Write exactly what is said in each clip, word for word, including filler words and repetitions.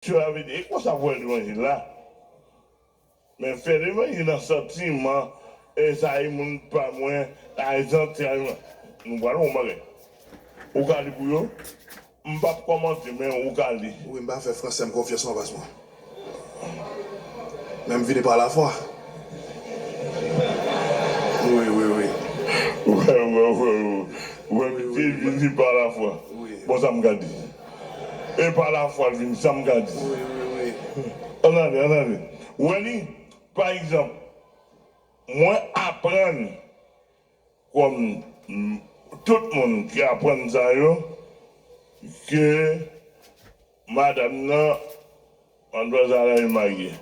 Sè a vin, e konsa pou fè levanjil la. Men fè levanjil nan santiman, e sa e moun pa mwen, a e zanti, a e mwen. Nou pral wè yon bagay. Ou ka li pou yo. M p ap kòmante, men ou ka li. Wi, m pa fè fransè m konfyans non, pas mwen. Men m vini pa lafwa. Wi, wi, wi. Wè, wè, wè, wè. Wè, misye vini pa lafwa. Wi. Bon, sa m ka di. E pa lafwa l vini, sa m ka di. Wi, wi, wi. Ann ale, ann ale. Wè li, pa egzanp, mwen aprann kòm, mm, tout moun ki aprann sa yo, ke madanm nan, madmwazèl la, li marye.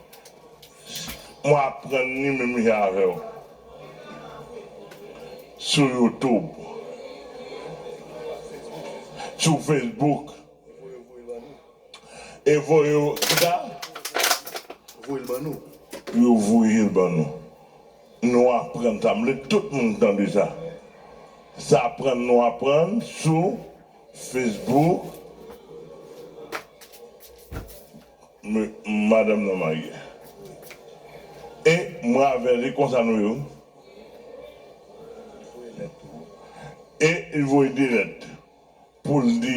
Mwen aprann li menm jan avè w. Sou YouTube. Sou Facebook. E voye yo, kisa? Voye l ban nou. Yo voye l ban nou. Nou aprann sa. M vle tout moun tande sa. Sa aprann nou aprann sou Facebook. M-, madanm nan marye. E mwen avè li konsa nou ye. E li voye de lèt pou l di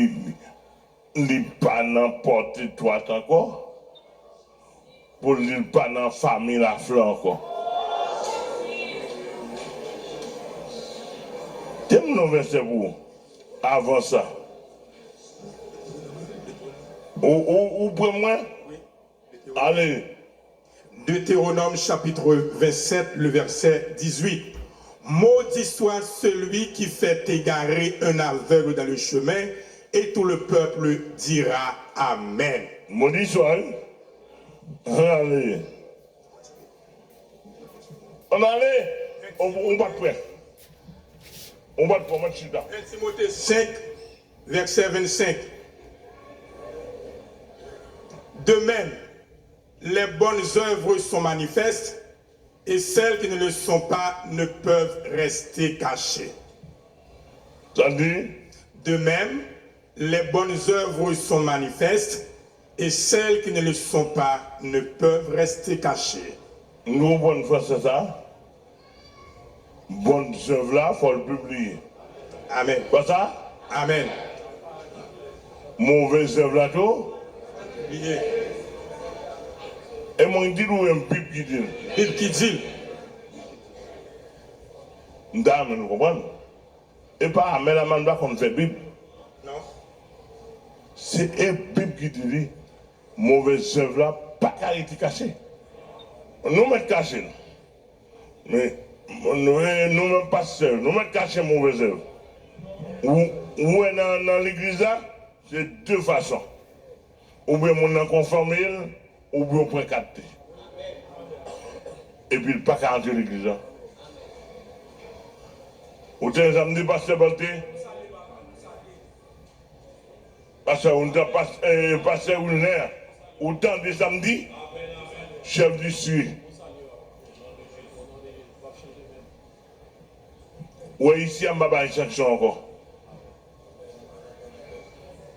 li pa nan pòt etwat ankò, pou l di l pa nan fanmi Lafleur ankò. Te m non vèsè pou ou avan sa. Ou, ou, ou pran mwen? Ale. Deutéronome chapitre vingt-sept, le verset dix-huit. Maudit soit celui qui fait égarer un aveugle dans le chemin, et tout le peuple dira Amen. Modi swa, wi. Ann ale. Ann ale. Ou, ou pa t prè. Ou pa t prè, ou mèt chita. Un Timothée cinq, verset vingt-cinq. De même, les bonnes œuvres sont manifestes, et celles qui ne le sont pas ne peuvent rester cachées. Sa di? De même, les bonnes œuvres sont manifestes, et celles qui ne le sont pas ne peuvent rester cachées. Nou konprann fransè sa? Bon zèv la, fò l pibliye. Amèn. Pa sa? Amèn. Move zèv la tou? Pibliye. E mwen di l ou menm Bib ki di l? Bib ki di l. M ta renmen nou konprann. E pa Amèl Aman pa konn fè Bib. Non. Se e Bib ki di li, move zèv la pa ka rete kache. Nou mèt kache l. Men, nou, nou menm pastè, nou mèt kache move zèv. Ou, ou wè nan, nan legliz la, se de fason. Oubyen moun nan konfime l, oubyen w pran kat li. Epi l pa ka antre legliz la. Ou tande sa m di, pastè Balte? Pastè, ou tande, pas-, eh, pastè Wilner, ou tande sa m di? Chèf distri. Ou wè isi a, m pa bay sanksyon ankò.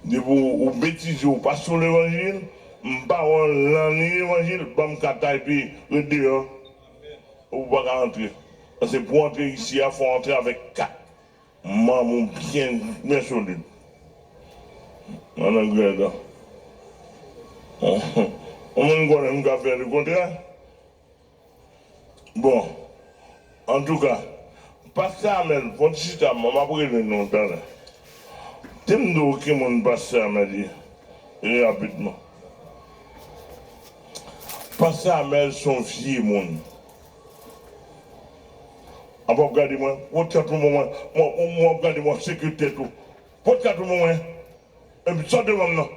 Depi w, ou betize, ou pa sou levanjil, m pa wè w nan ni levanjil, ban m kat la epi ret deyò. Ou pa ka antre. Paske pou w antre isi a, fò w antre avèk kat. Manm ou byen, byen solid. An anglè la. Ou menm konnen m ka fè lekontrè. Bon, antouka, pastè Amèl, fò n chita, m ap rele nou talè. Te m di w ki moun pastè Amèl ye, e rapidman. Pastè Amèl se yon vye moun. An, w ap gade mwen, w ap gade mwen, w ap gade mwen, w ap sekwe tèt ou. Pot kat ou ban mwen. Epi sot devan m nan.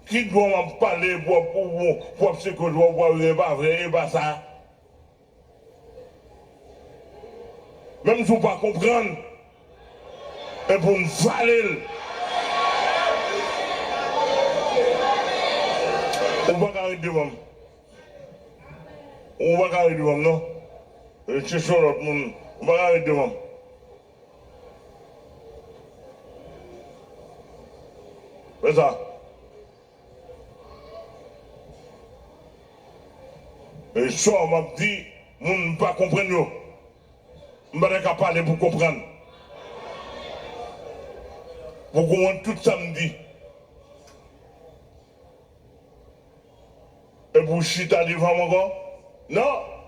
Ki dwa w ap pale pou, pou, pou, pou w ap sekwe dwa w, pou w ap di e pa vre, e pa sa? Menm si w pa konprann, e pou n vale l. Ou pa ka ret devan m. Ou pa ka ret devan m, non. Chèche yon lòt moun. Ou pa ka ret devan m. Fè sa. E sa m ap di, moun pa konprann yo. M pa ta ka pale pou konprann. Pou konprann tout sa m di. Epi w chita devan m ankò? Non.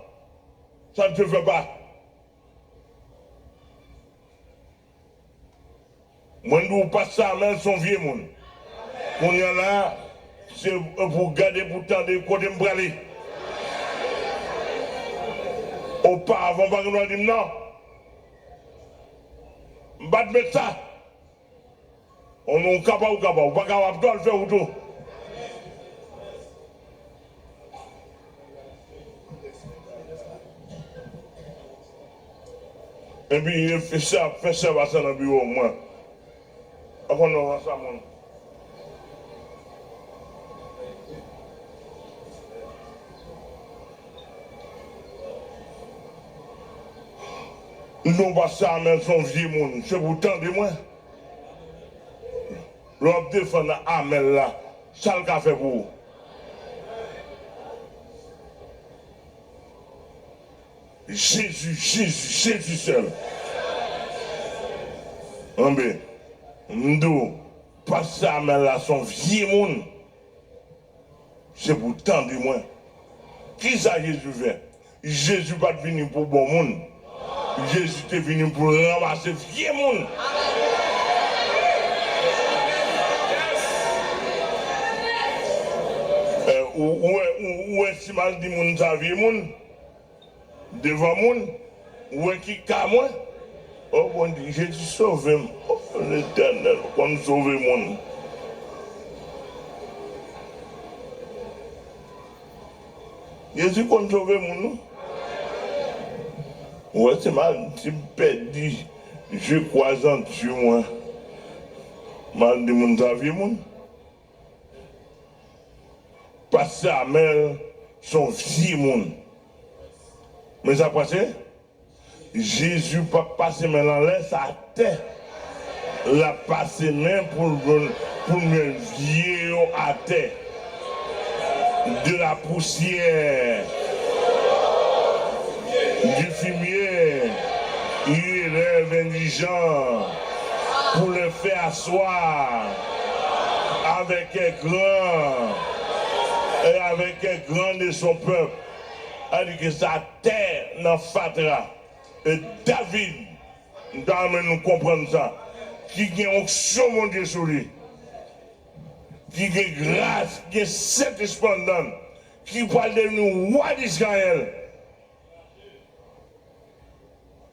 Ça ne se fait pas. Mwen di w, pastè Amèl se yon vye moun. Kounye a la, se pou w gade, pou w tande kote m prale. Oparavan, w pa gen dwa di m non. M pa t mèt sa. Ou menm, ou kapab, ou kapab. Ou pa kapab tou, al fè wout ou. Epi, e fè sa, fè sa, pa sa nan biwo mwen. Ankò non, sa moun. Non, pastè Amèl se yon vye moun, se pou w tande mwen. Lè w ap defann Amèl la, sa l ka fè pou ou? Jezi, Jezi, Jezi sèl. Anben, m di w, pastè Amèl la se yon vye moun. Se pou w tande mwen. Kisa Jezi fè? Jezi pa t vini pou bon moun. Jezi te vini pou l ranmase vye moun. Eh, ou, ou wè, ou, ou wè si m al di moun sa vye moun? Devan moun, ou wè ki ka mwen? O Bondye, Jezi sove m. O Letènèl, ou konn sove moun. Jezi konn sove moun, wi. Ou wè, si m al, si m pèdi je kwa zanti mwen, m al di moun sa vye moun. Pastè Amèl se yon vye moun. Men sa k pase? Jezi p ap pase men l anlè, sa atè. L ap pase men pou l jwenn, pou l jwenn vye yo atè. De la poussière, du fumier, il élève indigent pour le faire asseoir avec les grands et avec les grands de son peuple. Sa vle di ke sa atè nan fatra. E David, m ta renmen nou konprann sa, ki gen onksyon Bondye sou li, ki gen gras, ki gen Sentespri anndan l, ki pral devni wa Izrayèl.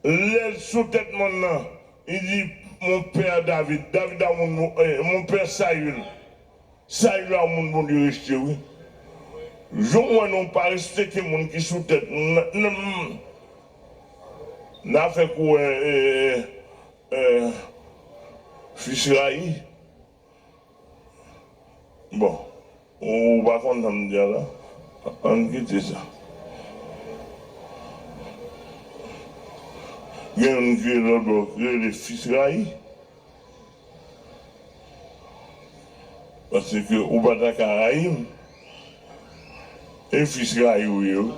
Lè l sou tèt mòn nan, li di, Mon père David, David a moun, eh, mon père Saül. Sa yo a moun Bondye rejte, wi. Jan w wè nou pa respekte moun ki sou tèt nou, n, n, n a fè kou, eh, eh, eh, fis rayi. Bon, ou pa konn sa m di a la? Ann kite sa. Gen youn ki rele lòt bò, ki rele fis rayi. Paske ou pa ta ka rayi m. E fis rayi ou ye, wi.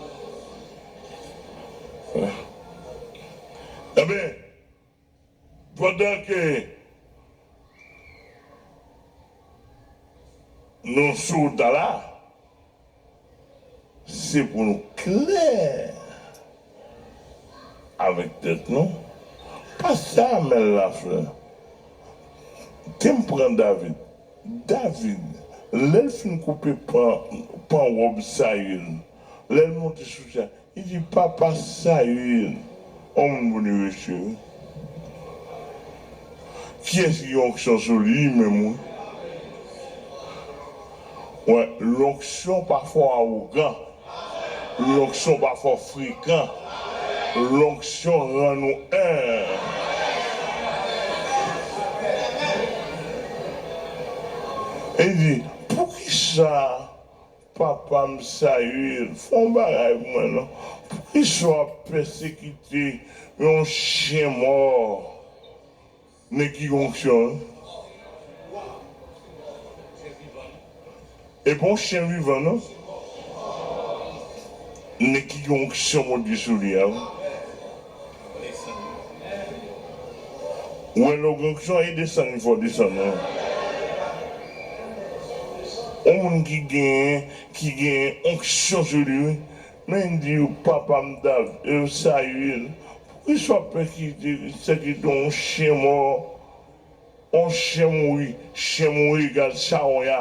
Enben, pandan ke nou sou wout la, se pou nou klè avèk tèt nou. Pastè Amèl Laflè, te m pran David. David, lè l fin koupe pan, pan wòb Sayil, lè l monte sou chè, li di, Papa Sayil, on moun Bondye rejte, wi. Kiyès ki gen onksyon sou li? Li menm, wi. Wè, lonksyon pa fè w awogan. Lonksyon pa fè w frekan. Lonksyon rann ou enb. E li di, Poukisa papa m Sayil, fè yon bagay pou mwen non. Poukisa w ap pèsekite yon chen mò? Nèg ki gen onksyon, wi. E pa yon chen vivan, non. Nèg ki gen onksyon Bondye sou li a, wi. Ou wè lè w gen onksyon, e desann, li fè w desann, non. Yon moun ki gen, ki gen onksyon sou li, wi. Men di, papa m David, e Sayil, poukisa w ap pèsekite, pèsekite yon chen mò? On chen mouri, chen mouri egal chawonya.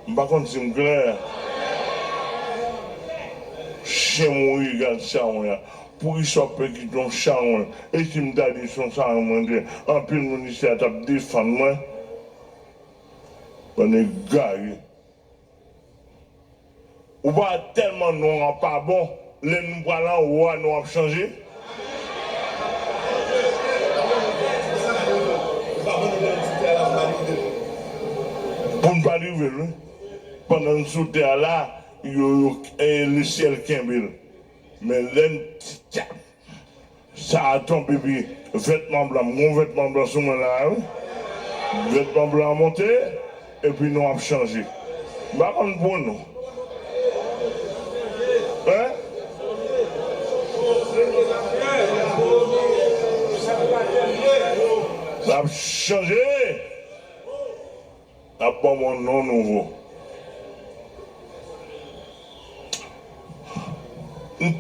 M pa konn si m klè. Chen mouri egal chawonya. Poukisa w pèsekite yon chawonya? E si m ta di se yon chawonya mwen te, anpil moun isi a t ap defann mwen. Bann egare. Ou pa wè tèlman non an pa bon, lè nou pral anwo a, non ap chanje? Pou n pa rive l, wi. Pandan n sou tè a la, yo, yo, e, lesyèl kenbe l. Men lè n Sa a tonbe, epi vètman blan, m gen yon vètman blan sou mwen la a, wi. Vètman blan an monte, epi nou ap chanje. M pa konn pou nou. Hein? N ap chanje. N ap ban m yon non nouvo.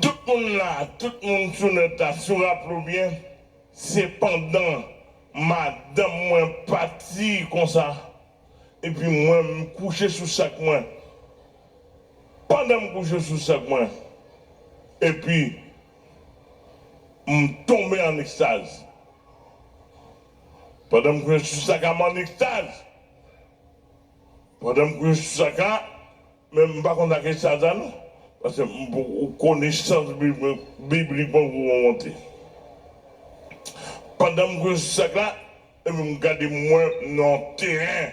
Tout moun la, tout moun sou nèt la, si w raple w byen, se pandan madanm mwen pati konsa, epi mwen, m kouche sou sèk mwen. Pandan m kouche sou sèk mwen, epi m tonbe an ekstaz. Pandan m kouche sou sèk la, m an ekstaz. Pandan m kouche sou sèk la, men m pa konn sa k ekstaz la non. Paske m, pou, konesans bib-, biblik mwen poko monte. Pandan m kouche sou sèk la, epi m gade m wè m nan yon teren.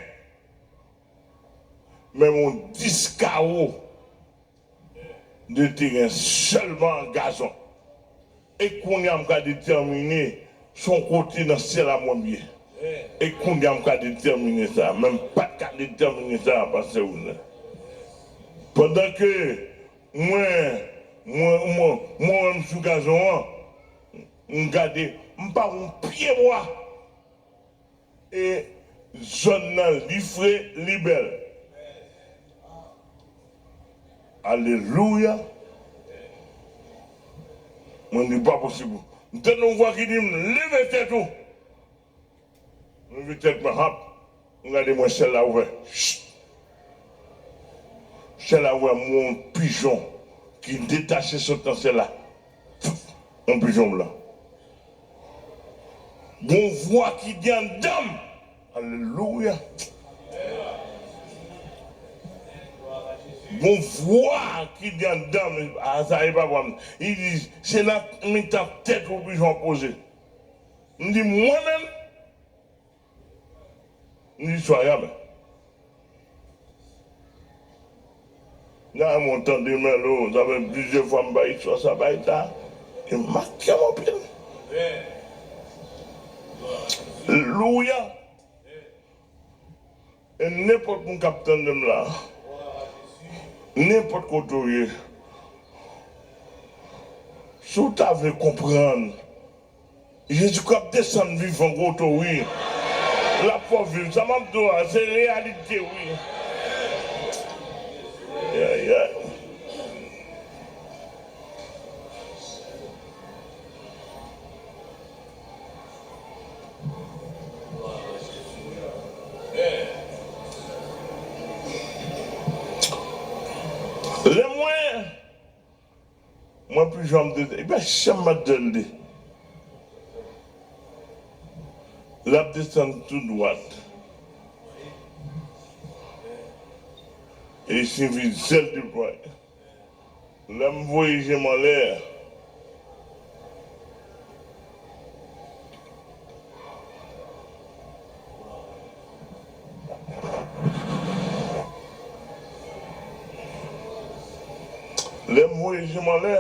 Men m wè yon dis kawo de teren sèlman gazon. E kounye a m ka detèmine se yon kote nan syèl la mwen ye. E kounye a m ka detèmine sa, men m pa t ka detèmine sa, pastè Wilner. Pandan ke mwen, mwen, mwen, mwen wè m sou gazon an, m gade, m pa wè yon pye bwa. E zòn nan, li fre, li bèl. Alelouya. Mwen di, pa posib. M tande yon vwa ki di m, leve tèt ou. M leve tèt mwen, hop. M gade, m wè syèl la ouvè. Chut. Syèl la ouvè, m wè yon pijon ki detache sot nan syèl la. Yon pijon blan. Gon vwa ki di anndan m. Alelouya. Gon vwa ki di anndan m. A, sa e pa vwa m. Li di, se nan mitan tèt ou pijon an poze. M di, mwen menm? M di, swa jamè. Nan mwen tande Mèlo, sa fè plizyè fwa m bay istwa sa, bay sa. E make m anpil. Alelouya. E nenpòt moun k ap tande m la, nenpòt kote w ye, si w ta vle konprann, Jezikri ap desann vivan kote w, wi. L ap fè w viv. Sa m ap di w a, se reyalite, wi. Ay, ay. Lè mwen Mwen pi janm de, li pa janm ap tande. L ap desann tou dwat. E sivi zèl deplwaye. Lè m voye je m anlè, Lè m voye je m anlè,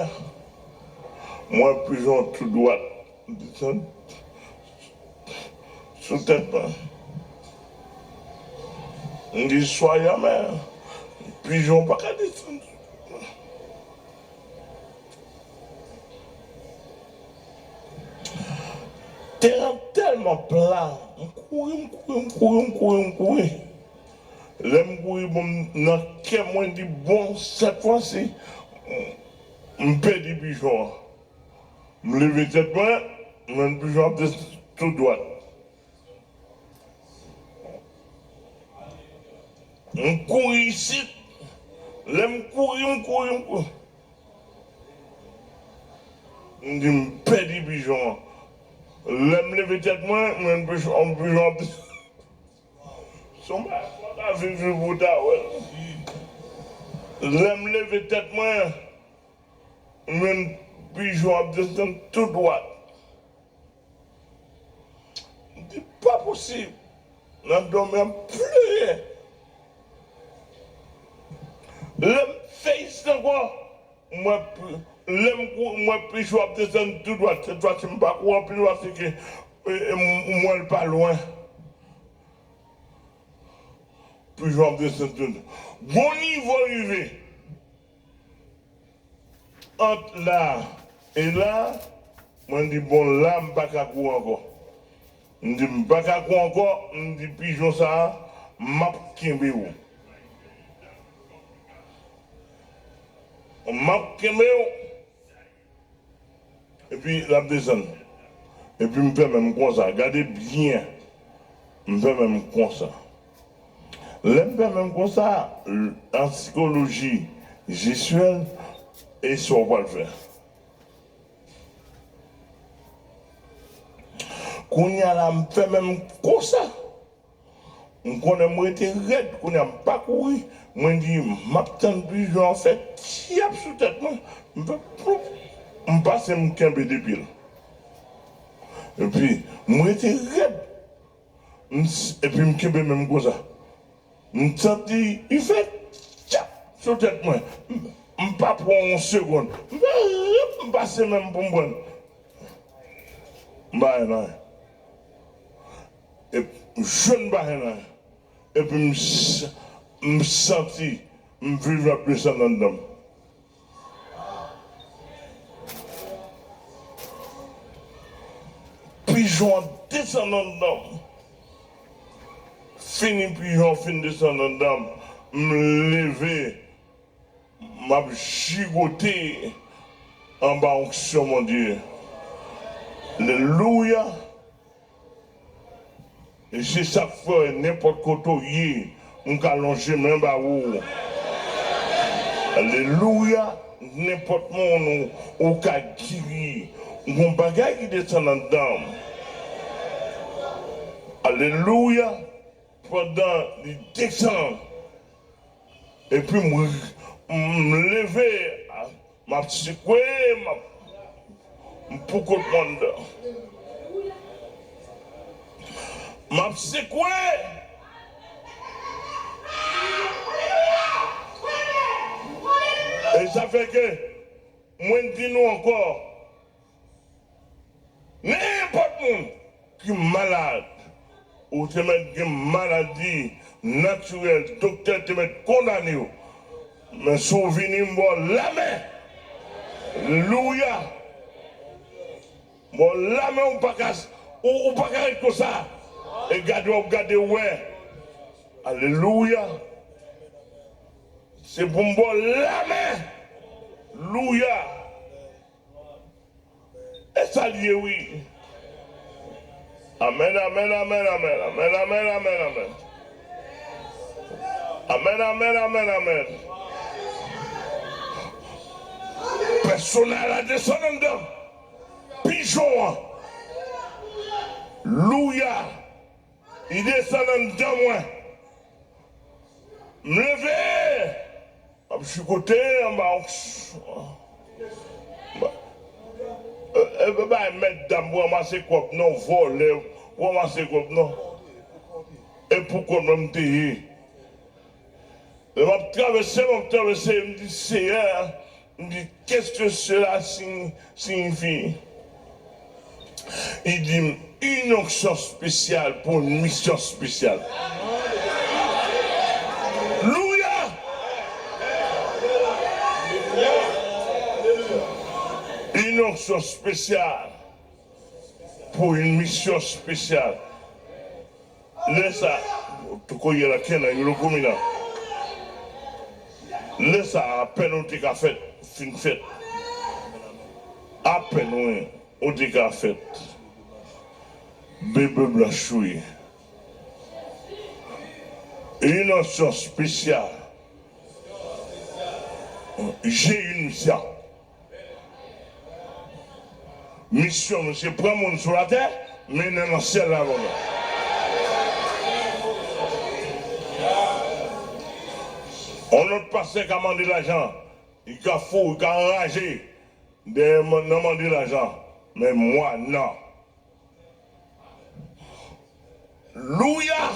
m wè pijon tou dwat desann sou tèt mwen. M di swa ya, men pijon pa ka desann. Teren an tèlman pla, m kouri, m kouri, m kouri, m kouri, m kouri. Lè m kouri, bon, m nan kè mwen di, bon, sèt fwa si m pèdi pijon an. M leve tèt mwen, m jwenn pijon ap desann tou dwat. M kouri isit. Lè m kouri, m kouri, m kouri. M di m pèdi pijon an. Lè m leve tèt mwen, m jwenn pijon, yon pijon ap desann. Se yon bagay fò ta viv, viv pou w ta wè l. Lè m leve tèt mwen, m jwenn pijon ap desann tou dwat. M di, pa posib. Nan dòmi an, m plere. Lè m fè isit ankò, m wè pi-, lè m kou-, m wè pijon ap desann tou dwat. Sèt fwa si m pa kouri anpil paske, e, e, m, m wè l pa lwen. Pijon ap desann tou. Gon nivo rive. Ant la e la, mwen di, bon, la, m pa ka kouri ankò. M di, m pa ka kouri ankò, m di, pijon sa a, m ap kenbe w. M ap kenbe w. Epi, l ap desann. Epi m fè men m konsa. Gade byen. M fè men m konsa. Lè m fè men m konsa, an sikoloji jesuèl, e sa w pral fè. Kounye a la, m fè men m konsa. M konnen m rete rèd, kounye a m pa kouri. Mwen di, m ap tann pijon an fè tyap sou tèt mwen. M fè ploup. M pase, m kenbe de pye l. Epi, m rete rèd. M s-, epi m kenbe men m konsa. M santi li fè tyap sou tèt mwen. M, m pa pran yon segonn. M fè rip, m pase men m pou m pran l. M pa wè anyen. Epi m jwenn m pa wè anyen. Epi m s-, m santi m viv ap desann anndan m. Pijon an desann anndan m. Fini pijon an fin desann anndan m, m leve, m ap jigote anba onksyon Bondye. Alelouya! E se sa k fè, nenpòt kote w ye, m ka lonje men ba ou. Alelouya! Nenpòt moun ou, ou ka geri. Gon bagay ki desann anndan m. Alelouya! Pandan li desann, epi m, m leve, m ap sekwe, m ap, m pou kont mwen anndan. M ap sekwe. E sa fè ke mwen di nou ankò, nenpòt moun ki malad, ou te mèt gen maladi natirèl, doktè te mèt kondane w. Men si w vini, m ba w lamen. Alelouya! M ba w lamen, ou pa ka, ou, ou pa ka ret konsa. E gade w ap gade w wè. Alelouya! Se pou m ba w lamen. Alelouya! E sa l ye, wi. Amèn, amèn, amèn, amèn. Amèn, amèn, amèn, amèn. Amèn, amèn, amèn, amèn. Pèsonèl la desann anndan m. Pijon an. Louya. Li desann anndan mwen. M leve. M ap chikote anba yon. E, e, pa bay mèt dam pou ranmase kòb, non, vòlè, pou ranmase kòb, non. E pou kont mwen m te ye. Lè m ap travèse, m ap travèse, m di, Seyè, m di, qu'est-ce que cela sign-, signifie? Li di m, une onction spéciale pour une mission spéciale. Louya! Une onction spéciale pour une mission spéciale. Lè sa, kounye la kenna yo lo komi la. Lè sa, apèn ou te ka fèt, fin fèt. Apèn ou, ou te ka fèt. Bebe blanch ou ye. Une onction spéciale. J'ai une mission. Misyon m se pran moun sou latè, mennen nan syèl la avè mwen. On lòt pastè ka mande lajan, li ka fou, li ka anraje dèyè nan mande lajan, men mwa nan. Louya!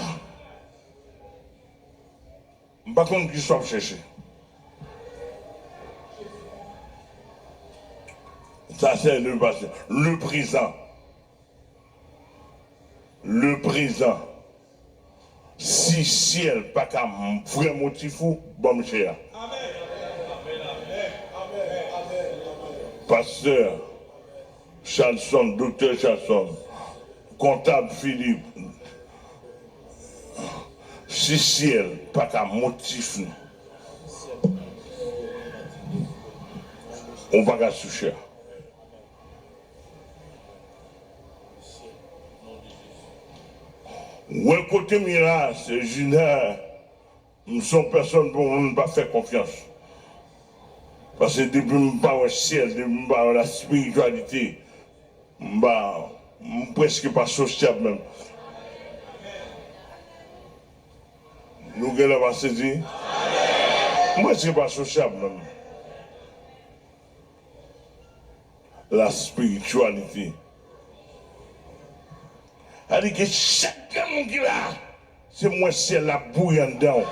M pa konn kisa w ap chèche. Sa se le pase. Le prezan. Le prezan. Si syèl pa ka vrè motif ou, ban m chè a. Pastè Charlson, doktè Charlson, kontab Philippe, si syèl pa ka motif nou, ou pa ka sou chè. Wè kote m ye la, se Jina. M se yon pèsòn pou moun pa fè konfyans. Paske depi m pa wè syèl, depi m pa wè laspirityalite, m pa, m prèske pa sosyab menm. Nou genlè pa sezi? M prèske pa sosyab menm. Laspirityalite. Sa di ke chak grenn moun ki la, se m wè syèl la bouyi anndan w.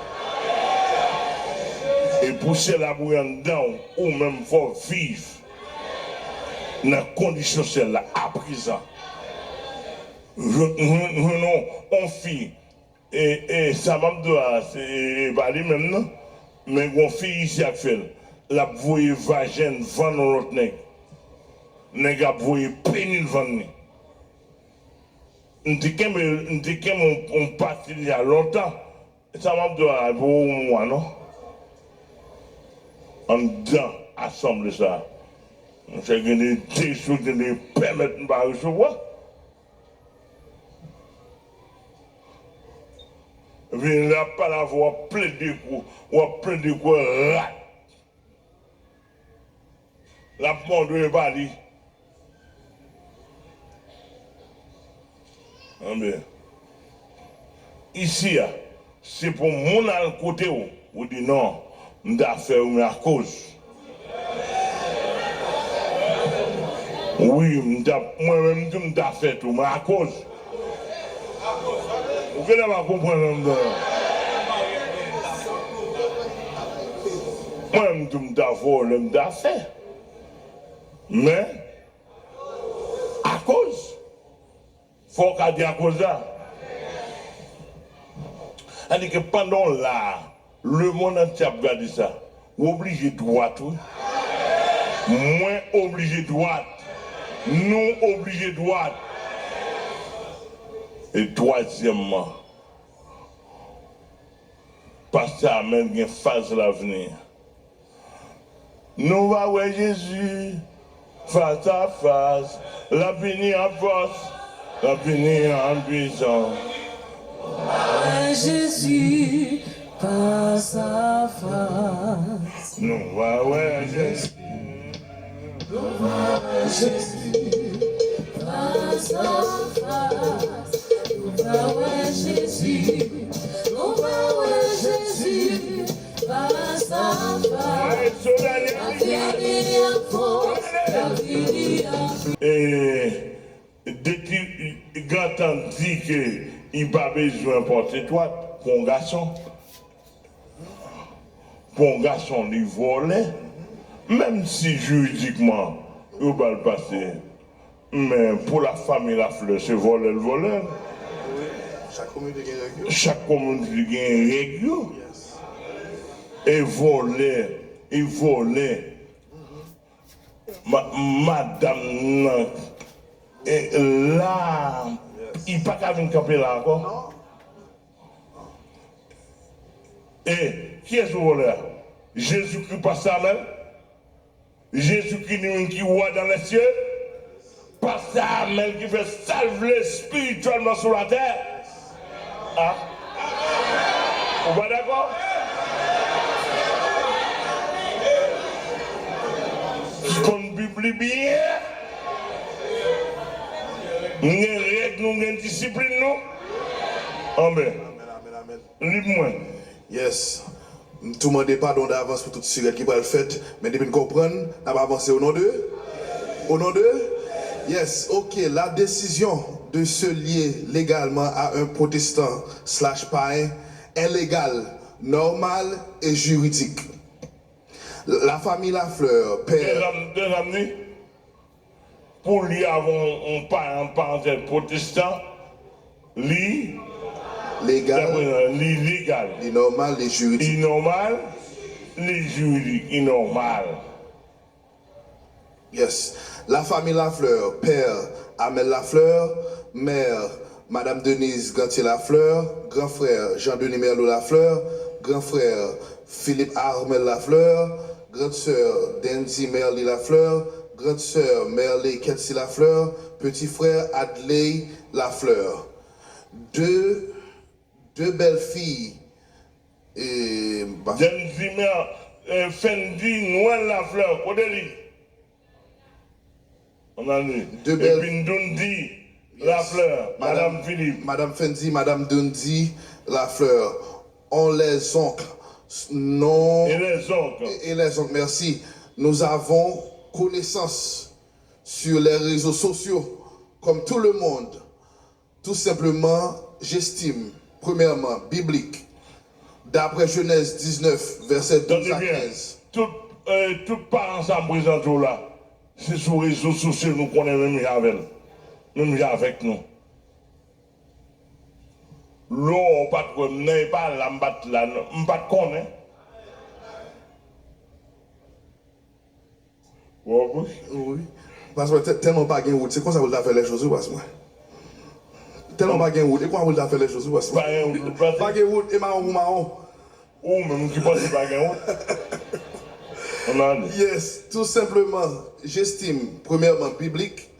E pou syèl la bouyi anndan w, ou menm fò w viv nan kondisyon syèl la aprezan. Jwenn, jwenn, jwenn yon, yon fi, e, e, sa m ap di w la, se, e, e, pa li menm non. Men gon fi isi a k fè l. L ap voye vajen l vann yon lòt nèg. Nèg ap voye peni l vann li. M te kenbe, m te kenbe yon, yon pati deja lontan. Sa m ap di w la, pou yon mwa non. Anndan asanble sa. Monchè, gen de, de sou, gen de pèmèt m pa resevwa. Epi lè ap pale avè w, w ap plede kou, w ap plede kou rat. L ap mande w e pa li. Anben. Isi a, se pou moun al kote w, ou di non, m ta fè w, men akoz. Wi, m ta, mwen menm tou, m ta fè tou, men akoz. Ou genlè pa konprann sa m di w la. Mwen menm tou, m ta fè w, men m ta fè. Men, akoz. Fò w ka di akoz la. Sa di ke pandan w la a, lemonn antye ap gade sa. Ou oblije dwat, wi. Mwen oblije dwat. Nou oblye dwat. E twazyèmman, pastè Amèn gen faz l ap vini. Nou va wè Jezi fas a fas. L ap vini an fòs. L ap vini an pwisans. Wè Jezi fas a fas. Nou va wè Jezi. Nou va wè Jezi fas a fas. Nou va wè Jezi. Nou va wè Jezi. Fas a fas. L ap vini an fòs. L ap vini an. E, de ti grantan di ke li pa bezwen pòte twat pou yon gason. Pou yon gason, li vòlè. Menm si jiridikman, yo ba l pase. Men pou la famille Lafleur, se vòlè l vòlè. Wi. Chak kominote gen règ yo. Chak kominote gen règ yo. Yes. E vòlè, e vòlè. Ma, madanm nan, e la, li pa ka vin kanpe la ankò. E kiyès vòlè a? Jezikri, pastè Amèl? Jezikri li menm ki wa dan lèsye? Pastè Amèl ki fè sa l vle espirityèlman sou latè? A? Ou pa dakò? Konn Bib li byen. Nou gen règ nou, gen disiplin nou. Anben. Li pou mwen. Yes. M tou mande padon davans pou tout sirèt ki pral fèt, men depi n konprann, n ap avanse au nom de, au nom de, yes, ok, la décision de se lier légalement à un protestant slash païen est légale, normale et juridique. La famille Lafleur, père. Dezam, dezam ni. Pou li avè yon, yon pa, yon parantèz pwotestan, li, legal, li legal. Li nòmal, li jiridik. Li nòmal, li jiridik, li nòmal. Yes. La famille Lafleur, père Amel Lafleur, mère Madame Denise Gantier Lafleur, grand frère Jean Denis Merlot Lafleur, grand frère Philippe Armel Lafleur, grande sœur Denzy Merly Lafleur, grande sœur Merley Ketsi Lafleur, petit frère Adley Lafleur. Deux, deux belles filles. Et, Denzy Mer, eh, Fendi Noël Lafleur, kote li? Ann ale. Deux belles. Epi Doundy Lafleur, Madame Philippe. Madame Fendi, Madame Doundy Lafleur. On les oncles. Non. Et les oncles. Et, et les oncles, merci. Nous avons connaissance sur les réseaux sociaux, comme tout le monde. Tout simplement, j'estime, premièrement, biblique, d'après Genèse dix-neuf, verset douze à quinze. Tande byen, tout, eh, tout paran sa m prezante w la, se sou rezo sosyo nou konnen menm jan avè l, menm jan avèk nou. Lò w pa t wè m nan, e pa la m pa t la, non, m pa t konnen. Wè w konprann? Wi. Pas mwen, tè-, tèlman pa gen wout, se konsa pou l ta fè lèchòz, wi, pas mwen. Tèlman pa gen wout, e konsa pou l ta fè lèchòz, wi, pas mwen. Pa gen wout, pa gen wout, e mawon pou mawon. Ou menm ki panse pa gen wout. Ann ale. Yes, tout simplement, j'estime, premièrement, biblique,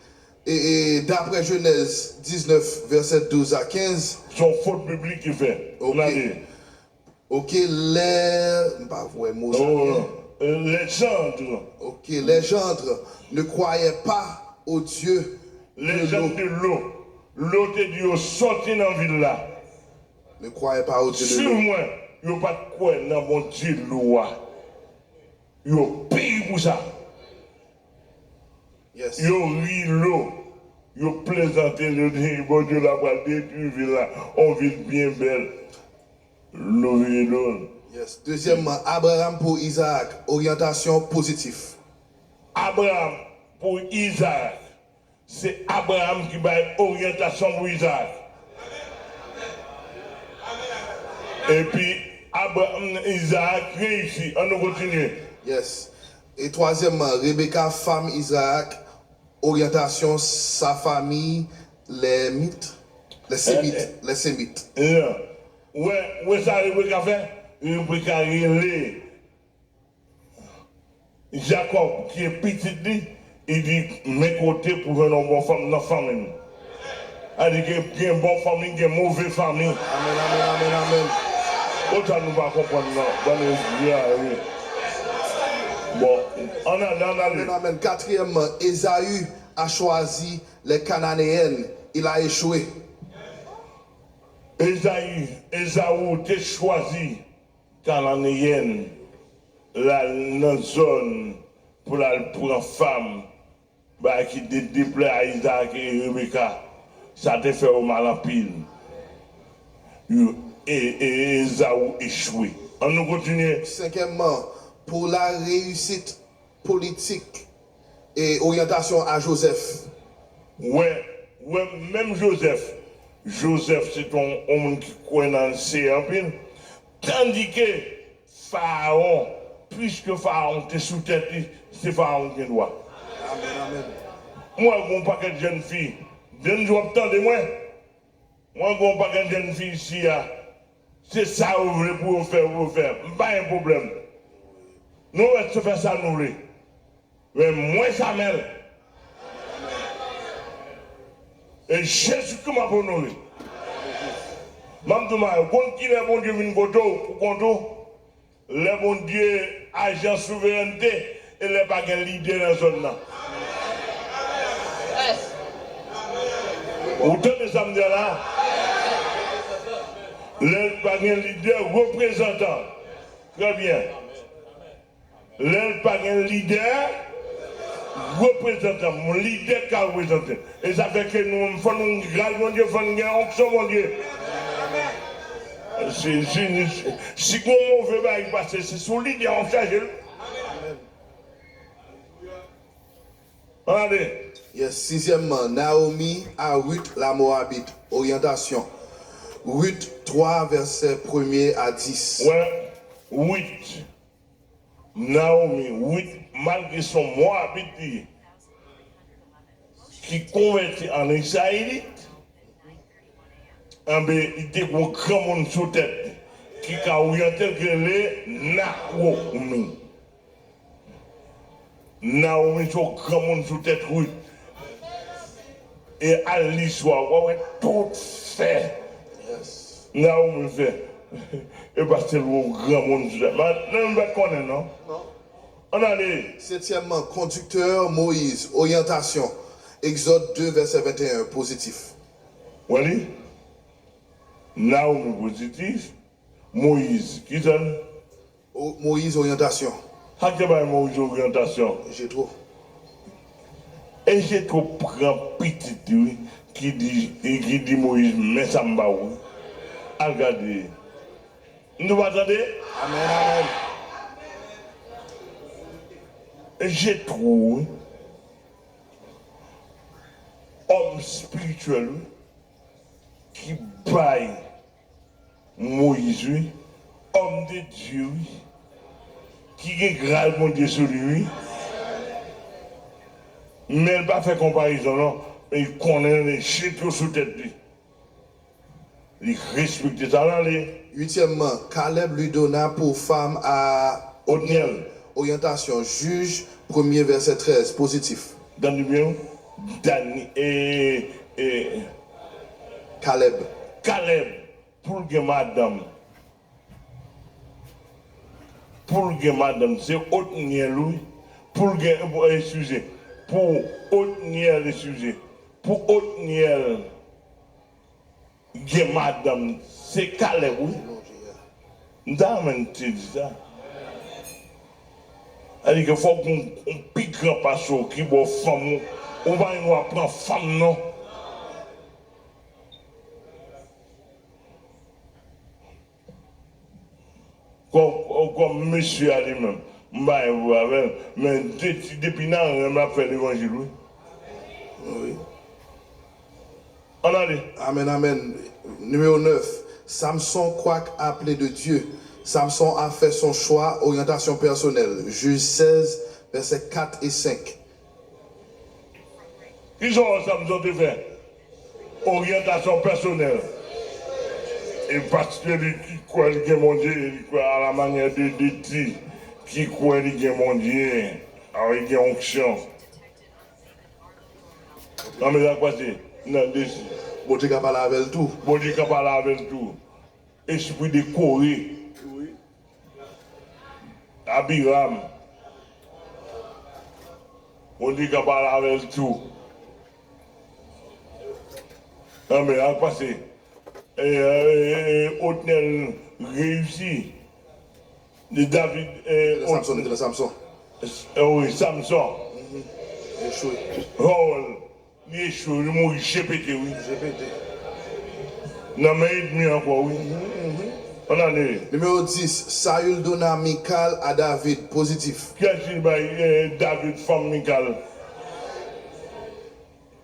et, et d'après Genèse dix-neuf, verset douze à quinze. Se yon fot biblik ki fè. Ok. Ann ale. Ok, les, m pa wè mo sa byen. Oh, les gendres. Ok, les gendres ne croyaient pas au Dieu de l'eau. Les gendres de l'eau. L'eau te di yo sòti nan vil la. Ne croyaient pas au Dieu de l'eau. Swiv mwen, yo pa t kwè nan Bondye dlo a. Yo peri pou sa. Yes. Yo ri lo. Yo plezante, yo di, Bondye la pral detwi vil la. On vil byen bèl. Lo vire do l. Yes. Dezyèmman, Abraham pour Isaac, orientation positive. Abraham pou Izaak. Se Abraham ki bay oryantasyon pou Izaak. Epi, Abra-, Izaak reyisi. Ann nou kontinye. Yes. Et troisièmement, Rebecca, femme Isaac, orientation, sa famille, les Mites, les Sémites, les Sémites. Yeah. Ou wè, ou wè sa Rebecca fè? Rebecca rele Jakòb, ki e pitit li, li di, men kote pou jwenn yon bon fanm nan fanmi m. Sa di gen, gen bon fanmi, gen move fanmi. Amen, amen, amen, amen. Otan nou pa konprann nan, bann Ezra, wi. Bon, ann ale, ann ale. Amen, amen. Quatrièmement, Ésaü a choisi les Cananéennes, il a échoué. Ezayi, Ezaou te chwazi Kananeyèn l al nan zòn pou l al pran fanm, bagay ki te deplè a Izaak e Rebeka. Sa te fè yo mal anpil. Yo, e, e, Ezaou echwe. Ann nou kontinye. Cinquièmement, pour la réussite politique et orientation à Joseph. Wè, wè, menm Jozèf, Jozèf se te yon, yon moun ki kwè nan Seyè anpil. Tandike Fawon, piske Fawon te sou tèt li, se Fawon ki gen dwa. Amèn, amèn. Mwen wè gon pakèt jèn fi, jèn fi w ap tande mwen. Mwen gon pakèt jèn fi isi a, se sa yo vle pou yo fè, pou yo fè. M pa gen pwoblèm. Nou rèt fè sa nou vle. Men mwen Samèl, e Jezikri m ap onore. M ap di w, Mayo, konn kilè Bondye vin kote w pou kont ou? Lè Bondye aji an souverènte e lè pa gen lidè nan zòn nan. Ou tande sa m di a la? Lè pa gen lidè, reprezantan. Trè byen. Lè l pa gen lidè, reprezantan, lidè ka reprezante. E sa fè ke nou menm, fò nou gras Bondye, fò n gen onksyon Bondye. Si, si, si, si gon move bagay ki pase, se sou lidè w ap chaje l. Ann ale. Yes, sizyèmman, Naomi a Ruth la Moabite. Oryantasyon. Ruth twa, vèsè premye a dis. Wè, Ruth. Naomi, Ruth, malgre se yon Moabit li ye, ki konvèti an Izrayelit, enben, li te gen yon granmoun sou tèt li, ki ka oryante l, ki rele Nawomi. Nawomi se yon granmoun sou tèt Ruth. E al li istwa, w a wè tout fè. Yes. Nawomi fè. E pa sèlman yon granmoun sou tèt. Non, m pa t konnen, non. Non. Ann ale. Setyèmman, kondiktè, Moyiz, oryantasyon. Egzòd de, vèsè venteyen, pozitif. Wè li? Nawomi pozitif. Moyiz, ki zòn? O, Moyiz, oryantasyon. Sa k te bay Moyiz oryantasyon? Jetwo. E Jetwo pran pitit li, wi, ki di, ki di Moyiz, men sa m ba ou, wi. Al gade. Nou pa tande? Amèn, amèn. Jetwo, wi. Òm espirityèl, wi, ki bay Moyiz, wi, òm de Dye, wi, ki gen gras Bondye sou li, wi. Men l pa fè konparezon, non. Li konnen li jete yo sou tèt li. Li respekte sa. Ann ale. Uityèmman, Caleb lui donna pour femme à Otniel. Otniel. Oryantasyon, Jij, premye, vèsè trèz, pozitif. Tande byen, wi. Dani, e, e, Caleb. Caleb, pou l gen madanm. Pou l gen madanm, se Otniel, wi. Pou l gen, pou, eskize. Pou Otniel, eskize. Pou Otniel gen madanm, se Caleb, wi. M ta renmen te di sa. Sa di ke fòk yon, yon pi gran pase w ki ba w fanm ou. Ou pa gen dwa pran fanm, non. Kòm, kòm mesye a li menm, m pa gen pwoblèm avè l, men depi, depi nan renmen l ap fè levanjil, wi. Wi. Ann ale. Amèn, amèn. Nimewo nèf. Samson, quoique appelé de Dieu. Samson a fait son choix, orientation personnelle. Juge seize, versets quatre et cinq. Kisa w wè Samson te fè? Oryantasyon pèsonèl. E paske li ki kwè li gen Bondye, e li kwè à la manière de, de ti, ki kwè li gen Bondye, a, li gen onksyon. Nan men sa k pase, nan desi. Bondye ka pale avè l tou. Bondye ka pale avè l tou. Espri de Kore. Wi. Abiram. Bondye ka pale avè l tou. Nan men sa k pase. E, e, e, Otnèl reyisi. Li David, e, Samson, li te nan Samson. E, wi, Samson. Mhm. Echwe. Hòl. Li echwe, li mouri jepete, wi. Jepete. Nan men ènmi ankò, wi. Mhm, mhm. Ann ale. Nimewo dis, Saül donna Michal à David, pozitif. Kiyès ki bay, e, David fanm Michal?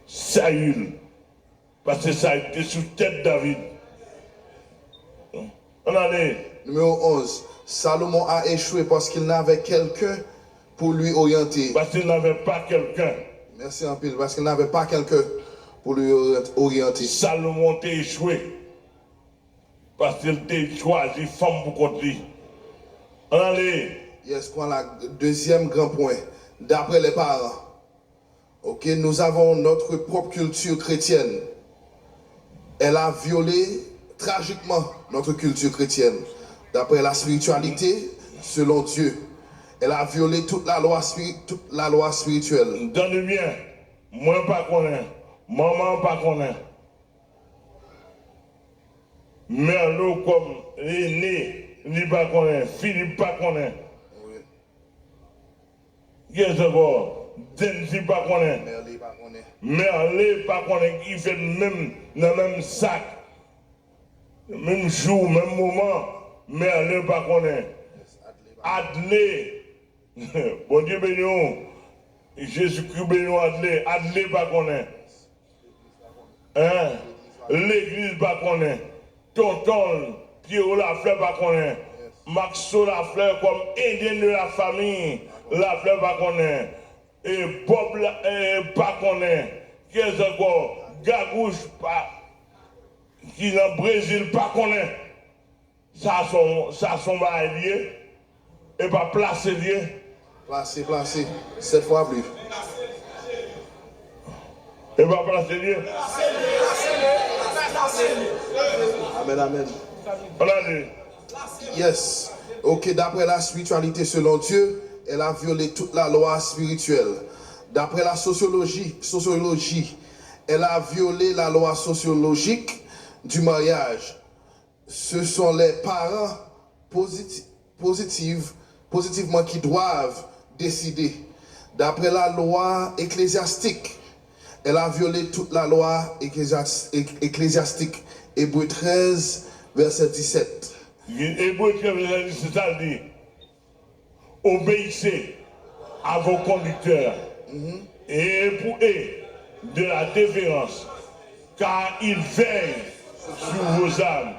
Saül. Paske sa te sou tèt David. Ann ale. Nimewo onz. Salomon a échoué parce qu'il n'avait quelqu'un pour lui orienter. Parce qu'il n'avait pas quelqu'un. Merci anpil. Parce qu'il n'avait pas quelqu'un pour lui orienter. Salomon te echwe. Paske l te chwazi fanm pou kont li. Ann ale. Yes, pran la deuxième grand point. D'après les parents. Ok, nous avons notre propre culture chrétienne. Elle a violé tragiquement notre culture chrétienne. D'après la spiritualité, selon Dieu, elle a violé toute la loi, spiri- toute la loi spirituelle. Tande byen, mwen pa konnen, manman pa konnen. Merlo kòm Rene, li pa konnen, Filip pa konnen. Kiyès ankò? Denzi pa konnen. Merle pa konnen. Merle pa konnen ki fèt menm nan menm sak. Menm jou, menm moman, Merle pa konnen. Adle. Bondye beni w. Jezikri beni w, Adle. Adle pa konnen. Hein? Legliz pa konnen. Tonton l, Pierrot Lafleur pa konnen. Maxo Lafleur kòm aidant de la famille Lafleur pa konnen. E Bob la, e, pa konnen. Kiyès ankò? Gagouch pa, ki nan Brezil pa konnen. Sa se yon, sa se yon bagay li ye. E pa plase li ye. Plase, plase. Sèt fwa plis. E pa plase li ye. Amen, amen. Ann ale. Yes. Ok, d'après la spiritualité selon Dieu, elle a violé toute la loi spirituelle. D'après la sociologie, sociologie, elle a violé la loi sociologique du mariage. Ce sont les parents positifs, positifs, positivement qui doivent décider. D'après la loi ecclésiastique, elle a violé toute la loi ecclésiastique. Hébreux treize, verset dix-sept. Ebre trèz, vèsè disèt la di, Obéissez à vos conducteurs et pour eux de la déférence, car ils veillent sur vos âmes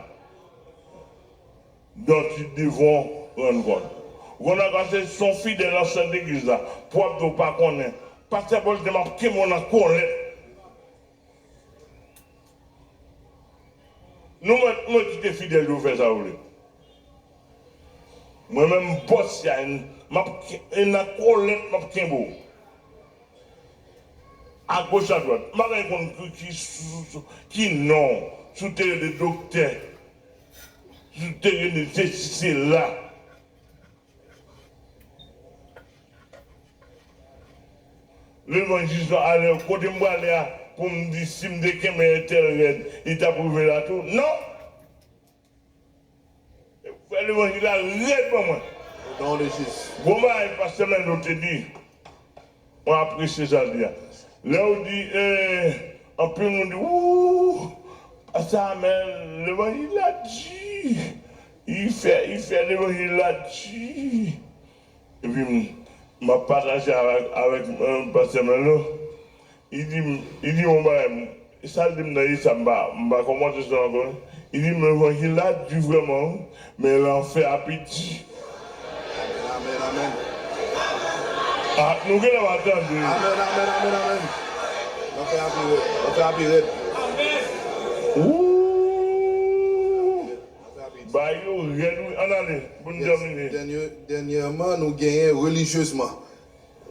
dont ils devront rendre compte. Ou konn sa k pase? Se yon fidèl nan sant legliz la. Pwòp do pa konnen. Pastè Paul te m ap kenbe w nan kòlèt. Nou mwen, mwen kite fidèl yo fè sa yo vle. Mwen menm bòs ya, m ap nan kòlèt m ap kenbe w. Agoch adwat. M pa gen konn ki, ki, ki non, si w te rele doktè, si w te rele sesi sela. Levanjis la ale kote m prale a pou m di si m te kenbe entèl rèd, li t ap rive la tou. Non! Fè levanjil la rèd ban mwen. Au nom de Jésus. Bon bagay pastè Mèlo te di. Mwen apresye sa l di a. Lè w di, eh, anpil moun di, ooh, pastè Amèl, levanjil la di. Li fè, li fè levanjil la di. Epi m, m ap pataje avèk, avèk, eh, pastè Mèlo. Li di m, li di m yon bagay, m, sa l di m nan, e sa m pa, m pa kòmante sa ankò. Li di m levanjil la di vrèman, wi, men lanfè a pi di. Amen, amen, amen. Ah, nou genlè pa tande. Amen, amen, amen, amen. Lanfè a pi rèd. Lanfè a pi rèd. Ooh! Bagay yo rèd, wi. Ann ale, pou n tèmine. Dènyèman, nou genyen relijyezman.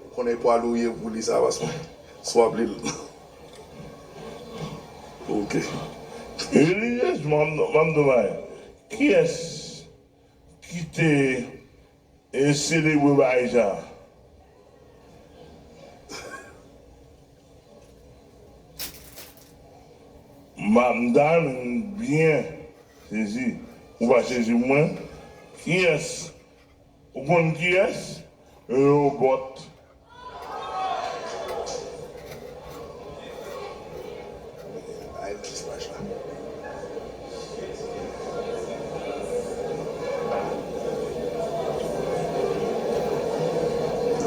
Ou konnen pwa lou ye pou li sa, paske swa pli l. Ok. Relijyezman, m ap di w bagay. Kiyès ki te e selebre bagay sa? M ta renmen byen sezi. Ou pa sezi mwen? Kiyès? Ou konn kiyès? Rewobòt.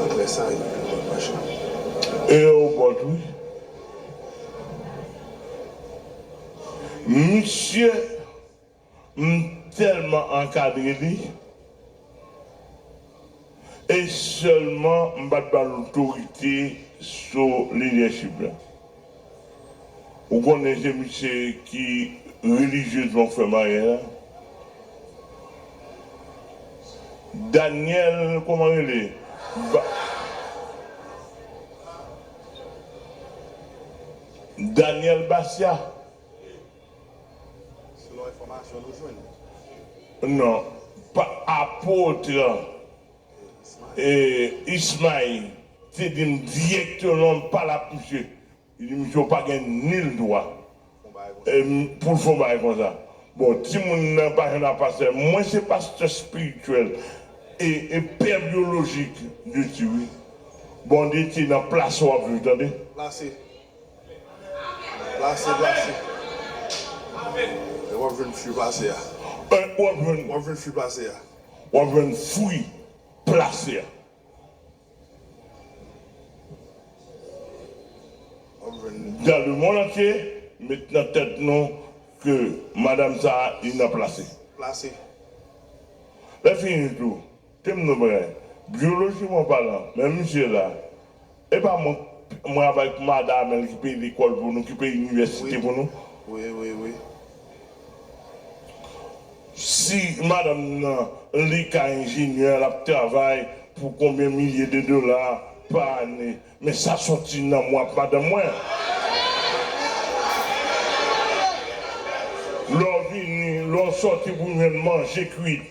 Apre sa, yon lòt machin. Rewobòt, wi. Misye, m tèlman ankadre li. E sèlman m pa t ba l otorite sou lidèchip la. Ou konnen se misye ki relijyezman fè maryaj la. Daniel, kòman rele? Ba-, Daniel Basya. Selon enfòmasyon nou jwenn. Non, pa apot e, Ismail te di m dirèkteman, m pale ak misye. Li di misye pa gen nil dwa pou l fè yon bagay konsa. Bon, timoun nan pa janm ap pastè. Mwen se pastè espirityèl e, e pè byolojik de ti wi. Bondye te nan plas w ap viv, tande. Plase. Plase, plase. E w ap jwenn fwi plase a. E, w ap jwenn, w ap jwenn fwi plase a. W ap jwenn fwi plase a. W ap jwenn. Dans le monde entier, met nan tèt nou ke madanm sa a, li nan plase. Plase. Lè fini tou, Te m nan bagay. Byolojiman palan, men misye la, e pa mwen, mwen avèk madanm Amèl ki peye lekòl pou nou, ki peye inivèsite pou nou. Wi, wi, wi. Si madanm nan, li ka enjenyè, l ap travay pou konbyen milye de dola pa ane, men sa soti nan mwen ak madanm mwen. Lè w vini, lè w sòti pou jwenn manje kwit.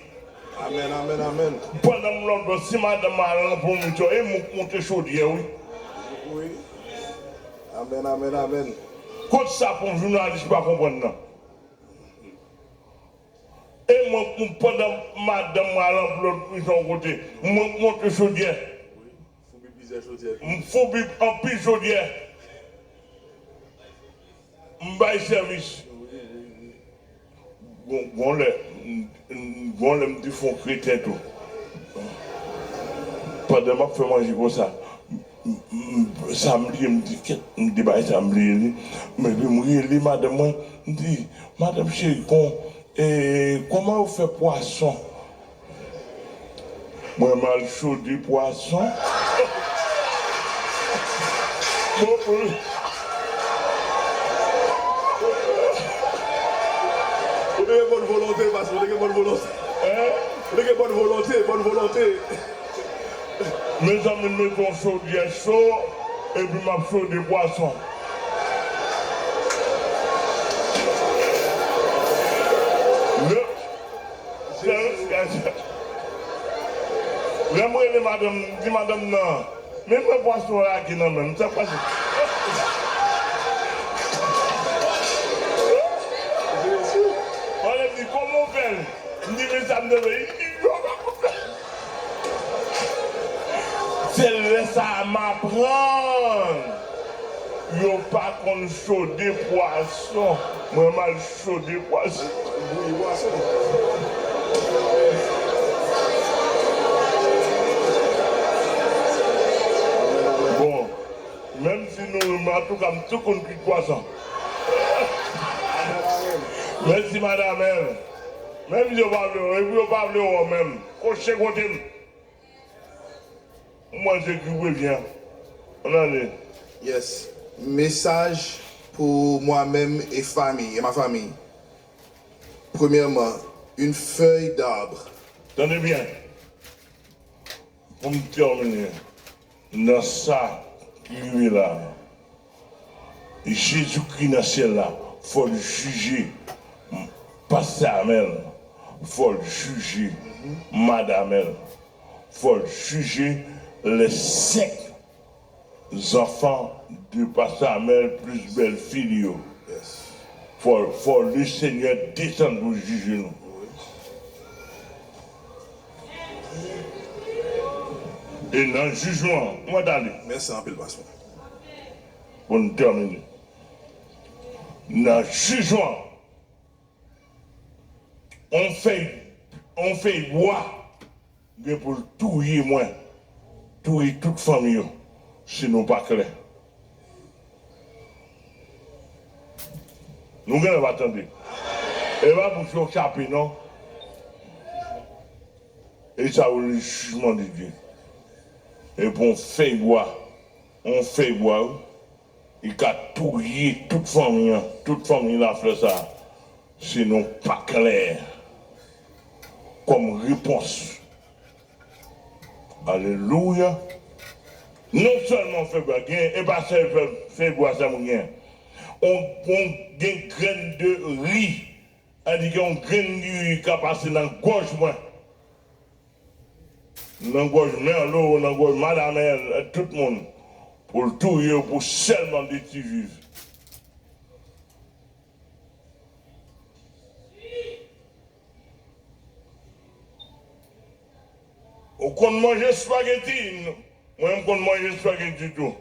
Amèn, amèn, amèn. Pandan m lòtbò, si madanm al nan pwomosyon, e mwen k monte chodyè, wi. Wi. Amèn, amèn, amèn. Kot sa pou jounalis pa konprann nan? E mwen, mwen, pandan madanm mwen al anpil lòt misyon kote, mwen k monte chodyè. Foubi plizyè chodyè. M foubi anpil chodyè. M bay sèvis. Gon, gon lè, m, m, gon lè m te fè yon kreten tou. Pandan m ap fè manje konsa, m, m, m, sa m bliye, m di, kèt, m di bagay sa m bliye li. Men epi m rele madanm mwen, m di, madanm cheri, kon, e, kòman yo fè pwason? Mwen m al chode pwason. Bon, bon. Ou te gen bòn volonte, pastè, ou te gen bòn volonte. Hein? Ou te gen bòn volonte, bòn volonte. Mezanmi, m mete yon chodyè cho, epi m ap chode pwason. Lè, lè m rele madanm, m di madanm nan, men mwen pwason lage nan men m, sa k pase? Madanm di, kòman w fè l? M di, men sa m te vle. Li di, yo pa konn fè. Se lè sa a m aprann yo pa konn chode pwason. Mwen m al chode pwason. Bouyi pwason. Bon, menm si nou, antouka, m tou konn kwit pwason. Mèsi, madanm. Menm si yo pa vle w, epi yo pa vle w menm. Kòche kote m. Mwen se ki revyen. Ann ale. Yes. Message pour moi-même et famille, et ma famille. Premièrement, une feuille d'arbre. Tande byen. Pou m tèmine nan sa ki rive la a. Jezikri nan syèl la, fò l jije pastè Amèl, fò l jije madanm Amèl, fò l jije les cinq enfants de pastè Amèl plis bèlfi li yo. Fò, fò Lesenyè desann pou jije nou. E nan jijman, mwen t ale. Mèsi anpil, pastè. Pou n tèmine. Nan jijman, on fèy, on fèy bwa gen pou l touye mwen, touye tout fanmi yo, si nou pa klè. Nou genlè pa tande. E pa bouch yo k chape, non. E sa yo le jijman de Dye. Epi yon fèy bwa, yon fèy bwa, wi. Li ka touye tout fanmi an, tout fanmi Laflè sa a, si nou pa klè kòm repons. Alelouya! Non sèlman fèy bwa, gen, e pa sèl fèy, fèy bwa sèlman gen. On, on, gen grenn de ri, sa di gen yon grenn de ri ka pase nan gòj mwen, nan gòj Mèlo, nan gòj Madamèl, tout moun, pou l touye yo, pou sèlman de ti viv. Ou konn manje spageti? Mwen, m konn manje spageti tou.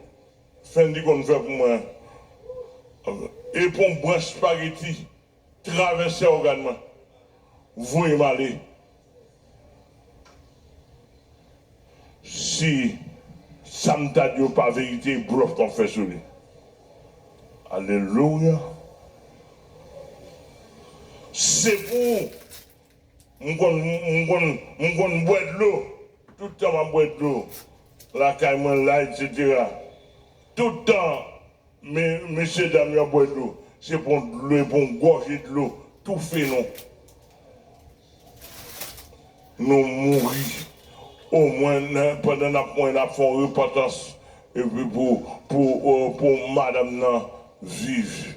Fendi konn fè pou mwen. E pou yon branch spageti travèse ògàn mwen, voye m ale. Si sa m ta di yo pa verite, e blòf m ap fè sou li. Alelouya! Se pou m konn, m konn, m konn bwè dlo. Tout tan m ap bwè dlo. Lakay mwen la, etsetera. Tout tan, me, mesye dam yo ap bwè dlo. Se pou dlo, pou yon gòje dlo toufe nou. Nou mouri. Omwen, nan, pandan n ap mouri, n ap fè yon repantans. Epi pou, pou, euh, pou madanm nan viv.